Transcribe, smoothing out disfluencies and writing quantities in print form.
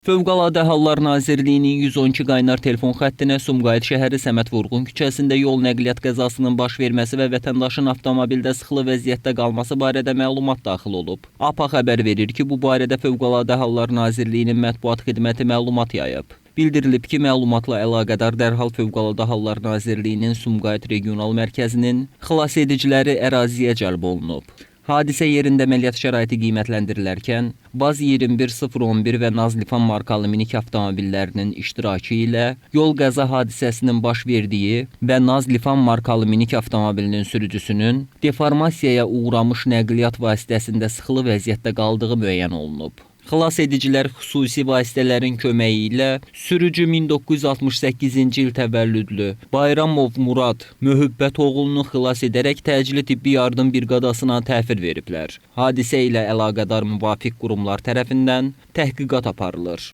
Fövqəladə Hallar Nazirliyinin 112 qaynar telefon xəttinə Sumqayıt şəhəri Səməd Vurğun küçəsində yol nəqliyyat qəzasının baş verməsi və vətəndaşın avtomobildə sıxılı vəziyyətdə qalması barədə məlumat daxil olub. APA xəbər verir ki, bu barədə Fövqəladə Hallar Nazirliyinin mətbuat xidməti məlumat yayıb. Bildirilib ki, məlumatla əlaqədar dərhal Fövqəladə Hallar Nazirliyinin Sumqayıt Regional Mərkəzinin xilasediciləri əraziyə cəlb olunub. Hadisə yerində əməliyyat şəraiti qiymətləndirilərkən, VAZ 21011 və Nazlifan markalı minik avtomobillərinin iştirakı ilə yol qəza hadisəsinin baş verdiyi və Nazlifan markalı minik avtomobilinin sürücüsünün deformasiyaya uğramış nəqliyyat vasitəsində sıxılı vəziyyətdə qaldığı müəyyən olunub. Xilasedicilər xüsusi vasitələrin köməyi ilə sürücü 1968-ci il təvəllüdlü Bayramov Murad Möhübbət oğlunu xilas edərək təcili tibbi yardım briqadasına təhvil veriblər. Hadisə ilə əlaqədar müvafiq qurumlar tərəfindən təhqiqat aparılır.